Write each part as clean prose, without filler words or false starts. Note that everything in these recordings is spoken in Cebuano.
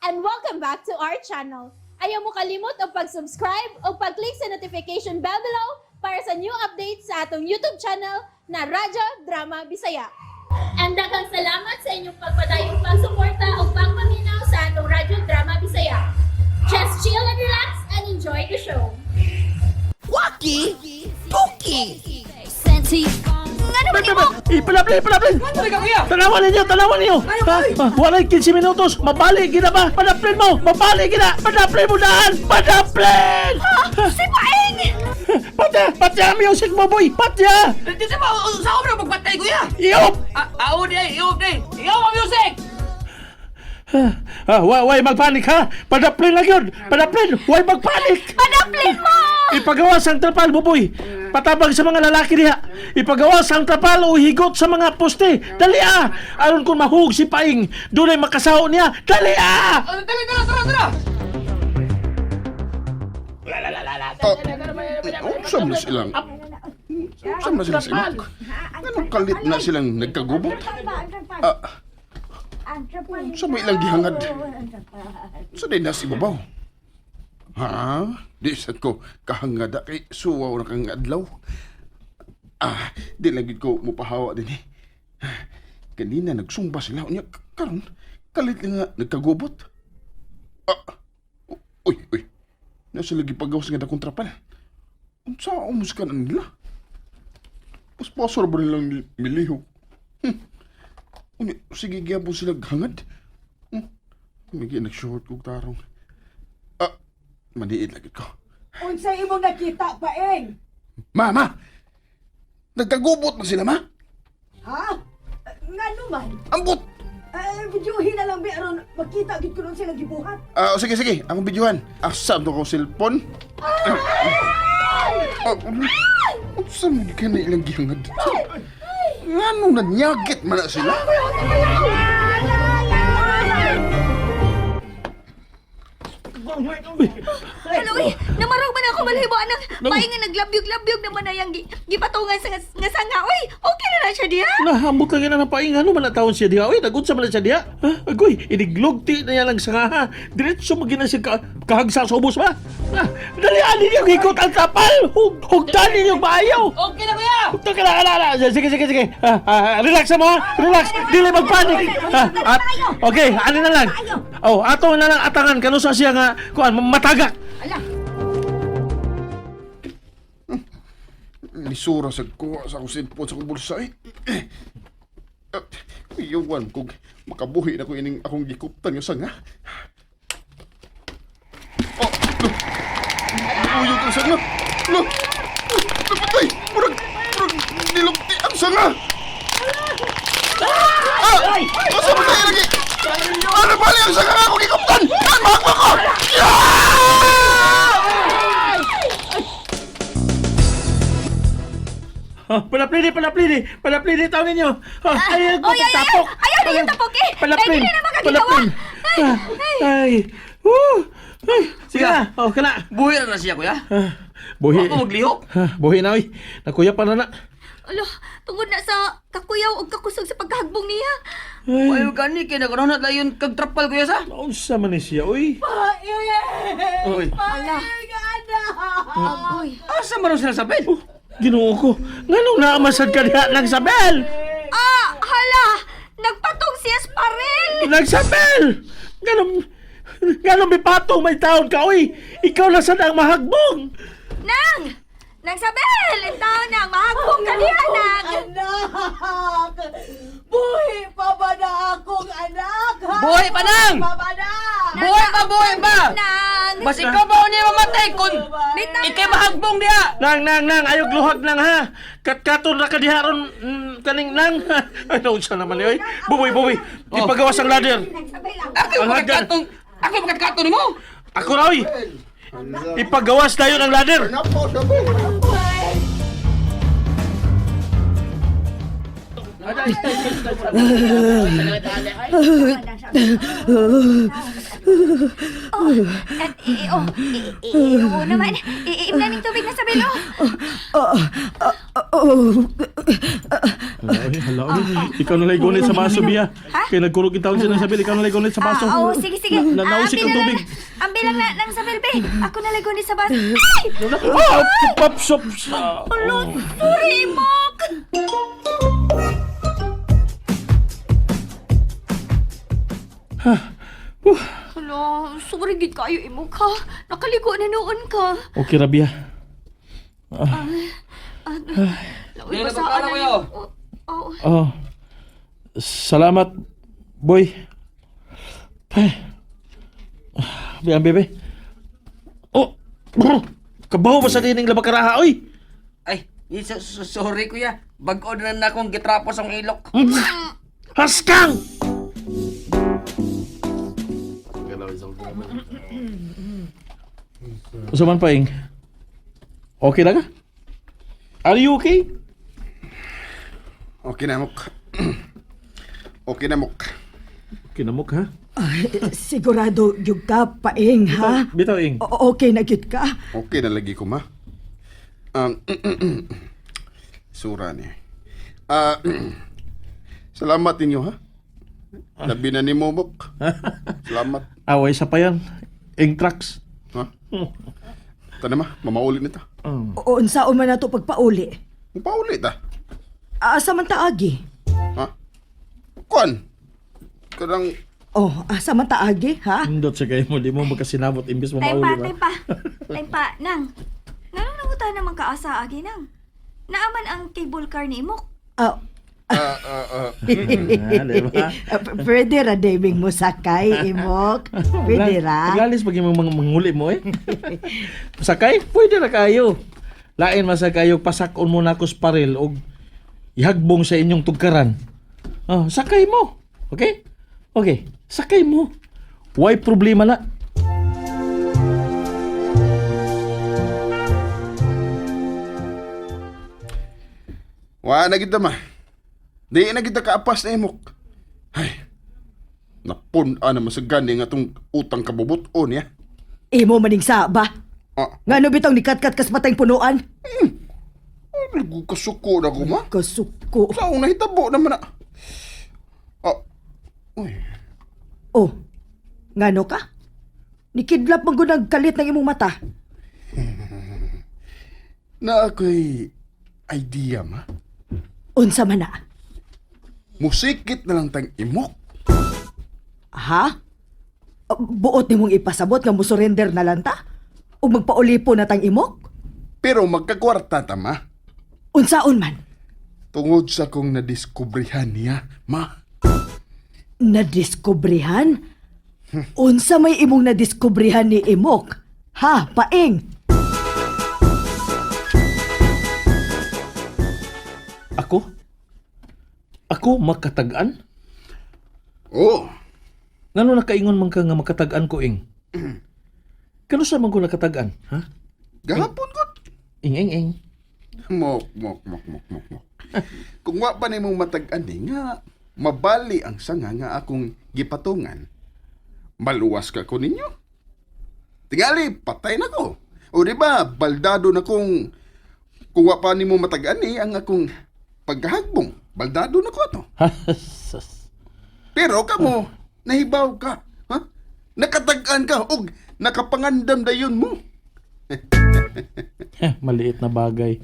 And welcome back to our channel. Ayaw mo kalimot og pag-subscribe o pag-click sa notification bell below para sa new updates sa atong YouTube channel na Radyo Drama Bisaya. And daghang salamat sa inyong pagpadayong pagsuporta o pagpaminaw sa atong Radyo Drama Bisaya. Just chill and relax and enjoy the show. Waki Tuki. Nga naman imo? Ipalaplin, ipalaplin! Tanawan ninyo, tanawan ninyo! Ha? Ah, walay 15 minutos, mabali gina ba? Padaplin mo! Mabali gina! Padaplin mo daan! Padaplin! Si Paeng! Patya! Patya ang music mo, boy! Patya! Dito ba sa obra magpatay, kuya? Iyop! Ah, ao di ay, iop di. Iop ang music. Ah, way magpanik ha! Padaplin lang yun! Padaplin! Way magpanik! Padaplin mo! Ipagawa sang trapal, buboy! Patabang sa mga lalaki diha! Ipagawa sang trapal o higot sa mga poste! Dali ah! Aron kung mahug si Paing, dunay makasaho niya! Dali ah! Oh, dali, tara, tara, tara. Unsa man silang Unsa man sila sa Anong kalit na silang nagkagubot? Ah, unsa man ilang gihangad? Unsa day nas ibabaw? Ha? Di sad ko kahangada kay suwaw na kang adlaw. Ah, di lang gid ko mopahawa din eh. Kanina nagsumba sila unya karon kalit nga nagkagubot. Ah, uy, uy. Nasa lagi pagawas nga dakong trapal. Unsa ang musika na nila? Paspasor ba nilang milihok? Unya, sige gyapon sila hangad. Migi nag-short kog tarong. Ah, maniid lagi ko. Unsa imong nakita, Paeng? Mama! Nagkagubot na sila, ma! Ha? Ngano man? Ambot! Eh, videohin na lang bi aron makita gid ko nun sila gibuhat. Ah, sige, sige. Akong videohan. Asa to akong cellphone? Ah, unsa man ka na ilang gihangad? Ngano nanyagit man na sila? Hello, uy! Namarog man ako malhibo anang Paeng nga naglabyog-labyog naman na yang gipatungan sa nga sanga. Uy, okay na na siya diha. Nahamot lang na ng paing. Ano man ang taon siya diha? Uy, nagunsa man na siya diha? Ha? Agoy, iniglugti na yan ang sanga ha. Diretso mo gina siya kahagsa sa ubos ba? Ha? Dalian ninyo hikot ang trapal! Hugtan ninyo maayaw! Okay na, kuya. Hugtan ka na, ka na, ka na. Sige, sige, sige. Ah, ah, relax na mo ha. Relax. Dili magpanik. Ah, at, okay, ano na lang. Oh, ato na lang atangan. Kanusa siya nga, kuan, matagak. Lisura sa kuha sa akong cellphone sa akong bulsa eh. Ah, Iyawan kung makabuhi na ko ining akong gikuptan nga sanga. Oh, lo. Uyog ang sanga. Lo. Napatay. Murag, murag nilugti ang sanga. Ah! Asa man tayo lagi? Ano bali ang sanga nga akong gikuptan? Ah, mahakma ko! Yeah! Ah, palaplini, palaplini, palaplini taon ninyo. Ah, ay, Oy, ay, ay, tapok. ayaw ninyo tapok eh. Palaplin, Kaya dili na makaginawa. palaplin. Ay, Ah, ay, woo. Ay, sige na, oh, kana. Buhi na na siya, kuya. Ah, buhi. Ako maglihok. Ah, buhi na, oy. Nakuya pa na na. Alo, tungod na sa kakuyaw og kakusog sa pagkahagbong niya. Ay, Ayo gani kay nagkaroon na layon kag trapal, kuya sa. unsa man ni siya, oy. Paeng! Oy. Paeng, anak! Agoy. Asa man sila sabel? Oh, Ginoo ko. Nganong naamasad ka diha ng sabel? Ah, hala! Nagpatong siya sa parel! Nagsabel! Nganong nganong mipatong may taon ka, oy. Ikaw na sad ang mahagbong. Nang! Nang Sabel! Itaw nang! Mahagbong ka diha, nang! Anak! Buhi pa ba na akong anak? Ha? Buhi pa, nang! Buhi pa ba na? Buhi pa, buhi pa. Nang! Bas ikaw ba niya mamatay kun Bitaw, ikay mahagbong diha. Nang, nang, nang, ayog luhag nang ha. Katkaton na ka diha ron, kaning nang. Ay, naunsa naman ni oy. Buboy, buboy. Ipagawas ang ladder. Nang Sabel ang... Ako Ang hagdan. makatong ako makatkaton nimo. Ako na, oy. Ipagawas tayo ng ladder. Napo, sabel. Oh, at, oh, oo naman. Iimna ning tubig na sa bilo. Oh, Hala, oy, hala, oy. Ikaw na lang gunit sa baso, Bia. Kaya nagkurog yung taon siya ng sabil, ikaw na lang gunit sa baso. Ah, oo, sige, sige. Na, nausik ang ambil na tubig. Ambil lang na ng sabel, be. Ako na lang sa baso. Ay! Ah, pop, sop, Alo, sorry, Mok! Alo, sorry gid kayo, Imok, ha? Nakaligo na noon ka. Okay, Rabia. Laoy, Dili na basaan pagkala na ko, ni- yo. Oh, oh. Oh. Salamat, boy. Ay. Bian, bebe. Oh, brr. Kabaho ba sa dining labakaraha, oy? Ay, sorry kuya. Bag-o na na akong gitrapos ang ilok. Haskang! Usa man pa, Ing? Okay na ka? Are you okay? Okay na, Mok. Okay na, Mok. Kinamok, ha? Ay, sigurado gyud ka paing ha. Bitaw, Ing. Okay na gyud ka. Okay na lagi ko, ma. Sura ni. Ah, salamat ninyo, ha? Labi na ni mo, Mok. Salamat. Away sa pa yan. Ing trucks. Ha? Tana ma, mamauli nita. Unsa man nato pagpauli? Mapauli ta. Asa man taagi? Ha? Kuan. Kanang Oh, asa man taagi, ha? Indot sa kayo mo, di mo magkasinabot imbis mo Time pa, mauli ba? time pa. Time pa, nang. Nganong nanguta naman ka asa agi nang? Naaman ang cable car ni Imok. Ah, ah ah ah. Ah, di ba? Pwede ra diving mo sakay, Imok. Pwede ra. Paglalis pag yung mga manghuli mo eh. Sakay, pwede ra kayo. Lain man sa kayo, pasakon mo na ako sa paril og ihagbong sa inyong tugkaran. Oh, sakay mo. Okay? Okay, sakay mo. Why problema na? Wa na kita ma. Di na kita kaapas na imok. Ay. Napun-a na masagani nga tong utang kabubuton niya. Imo maning saba. Ah, Ngano bitong nikatkat kas patay punuan? ay, kasuko na ko ma. Kasuko. Sa akong nahitabo naman na. Ah, uy. Oh, ngano ka? Nikidlap man gud kalit ng imong mata. Na ako'y idea ma. Unsa man na? Musikit na lang tang imok. Ha? Buot nimong ipasabot nga mo surrender na lang ta? Ug magpaulipo na tang imok? Pero magkakwarta ta ma. Unsaon man? Tungod sa kong nadiskubrihan niya, ma. Nadiskubrehan? Unsa may imong nadiskubrehan ni imok? Ha, paing? Ako? Ako makatag-an? Oo. Ngano nakaingon man ka nga makatag-an ko, Ing? Kano sa man ko nakatag-an? Ha? Gahapon ko. Ing, ing, ing. Mok, mok, mok, mok, mok, mok. Kung wa pa nimong matag-an ni nga, mabali ang sanga nga akong gipatungan. Maluwas ka ko ninyo. Tingali, patay na ko. O di ba, baldado na kung wa pa nimo matag-an ni ang akong pagkahagbong. Baldado na ko ato. Sus. Pero kamo, nahibaw ka. Ha? Nakatag-an ka og nakapangandam dayon mo. Eh, maliit na bagay.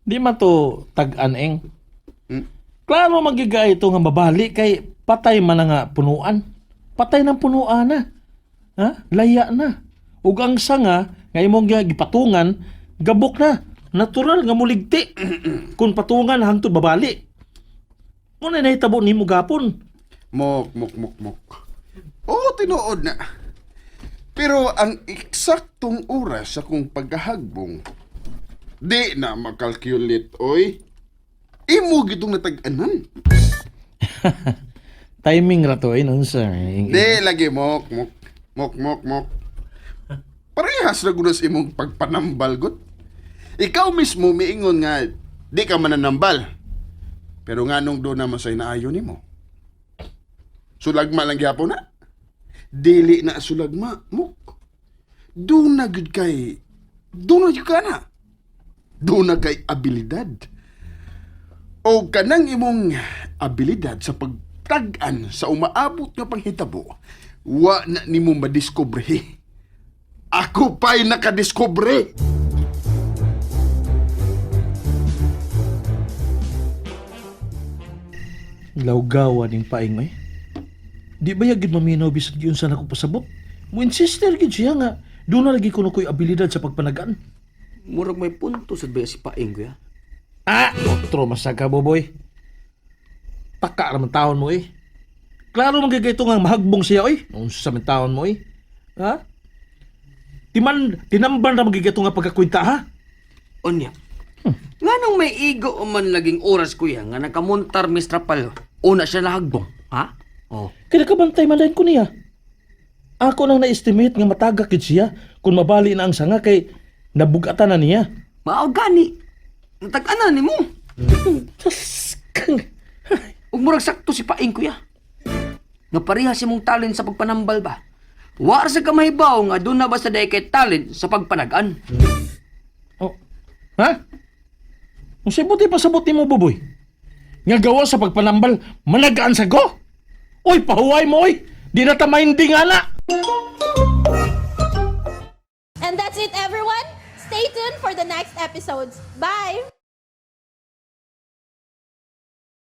Di man to tag-an, eng. Hmm? Klaro magigay ito nga mabali kay patay man na nga punuan. Patay ng punuan na. Ha? Laya na. Ug ang sanga nga imong gipatungan, gabok na. Natural nga muligti. Kung patungan hangtod babali. Muna nahitabo nimo gapon. Mok, mok, mok, mok. Oo, tinuod na. Pero ang eksaktong oras sa kong pagkahagbong, di na makalculate, oy. Imo gitong natag-anan. Timing ra to eh, nun sir. Ing- Di lagi, mok, mok, mok, mok, mok. Parehas na gunas imong pagpanambal, gut. Ikaw mismo miingon nga, di ka mananambal. Pero nga nung doon naman sa'yo naayon nimo. Sulagma lang gyapon na. Dili na sulagma, muk. Doon na gud kay, doon na gud ka na. Doon na kay abilidad. O kanang imong abilidad sa pagtag-an sa umaabot nga panghitabo, wa na nimo madiskubre. Ako pa'y nakadiskubre. Lawgawa ning paing eh. Di ba yagid maminaw bisag yun sa nako pasabot? Mo insister gid siya nga doon na lagi kuno ko'y abilidad sa pagpanagan. Murag may punto sad ba si Paing kuya? Ah, otro masaka boboy. Taka raman taon mo eh. Klaro man gid ito nga mahagbong siya oy. Unsa man taon mo eh. Ha? Timan tinamban ra man gid ito nga pagkakwenta ha? Unya. Nganong may igo o man laging oras kuya nga nakamuntar Mr. Trapal. Una siya nahagbong, ha? Oh. Kaya nakabantay man lain ko niya. Ako nang na-estimate nga matagak gid siya kung mabali na ang sanga kay nabugatan na niya. Mao gani. Natag-anan nimo. Tas kang. Ug murag sakto si Paing kuya. Nga pareha si mong talent sa pagpanambal ba? Wa ra sa kamahibaw nga doon na ba sa day kay talent sa pagpanagan. Oh. Ha? Kung sa pasabot nimo buboy. Nga gawa sa pagpanambal, managaan sa go. Uy, pahuway mo oy. Di na ta minding ana. And that's it, everyone. Stay tuned for the next episodes. Bye!